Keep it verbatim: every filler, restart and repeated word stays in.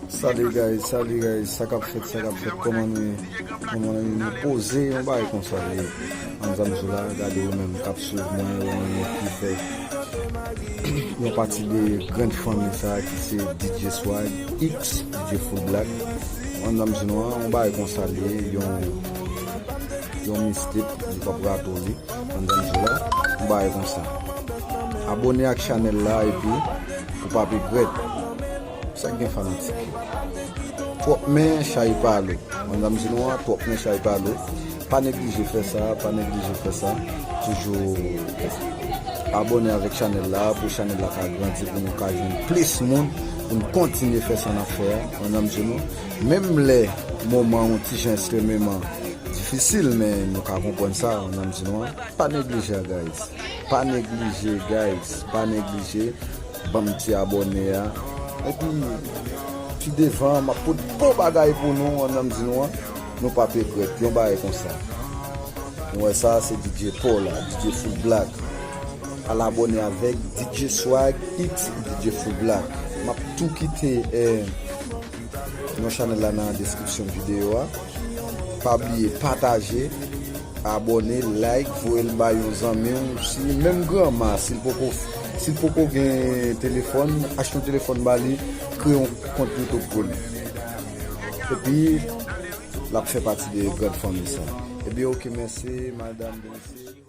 Salut guys, salut guys, sa k ap fèt, sa k ap fèt, kòman nou ye? Kòman nou ye? Nou poze, yon bagay konsa li ye. Ann zanmi la, gade yo menm k ap swiv mwen, yo menm ki fè yon pati de grenn fanmi sa ki se D J Swag, X, D J Full Black. Ann zanmi nou an, yon bagay konsa li ye, yon, yon mixtape, li p ap rate w li. Ann zanmi la, yon bagay konsa. Abòne ak chanèl la epi ou p ap regrèt. Sa k gen fanatik yo. Twòp men chay pa lo. Medam Zinwa, twòp men chay pa lo. Pa neglije fè sa, pa neglije fè sa. Toujou abòne avèk chanèl la pou chanèl la ka grandi, pou nou ka jwenn plis moun, pou nou kontinye fè sa n ap fè a. Medam Zinwa, menm lè moman yon ti jan ekstrememan difisil, men nou ka konprann sa, Medam Zinwa. Pa neglije, guys. Pa neglije, guys. Pa neglije. Ban m ti abòne a. Epi, pi devan, m ap pote bon bagay pou nou, Medam Zinwa. Nou p ap regrèt. Yon bagay konsa. Nou wè sa, se D J Paul la, D J Full Black. Al abòne avèk D J Swag X, D J Full Black. M ap tou kite, eh, non chanèl la nan deskripsyon videyo a. Pa bliye pataje, abòne, like, voye l bay yon zanmi w. Si menm granma, si l poko, si l poko gen telefòn, achte yon telefòn ba li, kreye yon kont YouTube pou li. Epi, l ap fè pati de grann fanmi sa. Ebyen, oke, mèsi, madam, mèsi.